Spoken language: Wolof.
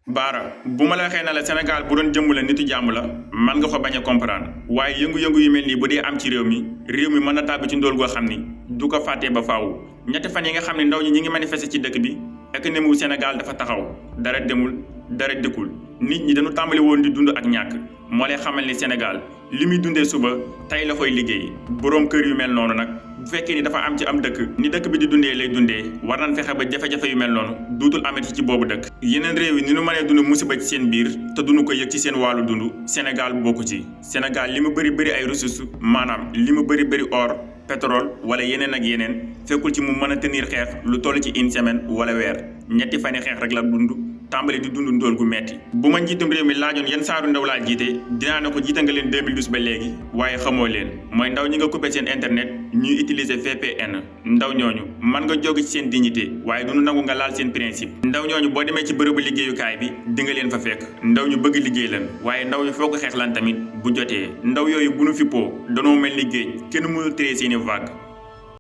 baara bu ma la waxee na la Sénégal bu doon jëmm la nitu jàmm la man nga ko bañ a comprendre waaye yëngu-yëngu yu mel nii bu dee am ci réew mi mën na tàbbi ci ndóol goo xam ni du ko fàttee ba faaw ñetti fan yi nga xam ne ndaw ñi ngi manifester ci dëkk bi économie wu Sénégal dafa taxaw dara demul dara dëkkul nit ñi dañu tàmbali woon di dund ak ñàkk moo lay xamal ni Sénégal li muy dundee suba tey la koy liggéey boroom kër yu mel noonu nag bu fekkee ni dafa am ci am dëkk ni dëkk bi di dundee lay dundee war nañ fexe ba jafe-jafe yu mel noonu duutul amati ci boobu dëkk yeneen réew yi ni nu mënee dund musiba ci seen biir te duñu ko yëg ci seen wàllu dund Sénégal bokku ci Sénégal li mu bëri ay ressources maanaam li mu bëri or pétrole wala yeneen ak yeneen fekkul ci mu mën a tenir xeex lu toll ci une semaine wala weer ñetti fani xeex rek la dund tàmbali di dund ndóol gu metti bu ma njiitum réew mi laajoon yan saaru ndaw laa jiite dinaa ne ko jiite nga leen 2012 ba léegi waaye xamoo leen mooy ndaw ñi nga coupé seen internet ñuy utiliser VPN ndaw ñooñu mën nga jóg ci seen dignité waaye duñu nangu nga laal seen principe ndaw ñooñu boo demee ci bërëbu liggéeyukaay bi di nga leen fa fekk ndaw ñu bëgg liggéey lan waaye ndaw ñu foo ko xeex lan tamit bu jotee ndaw yooyu bu nu fippoo danoo mel ni géej kenn mënul téye seeni vague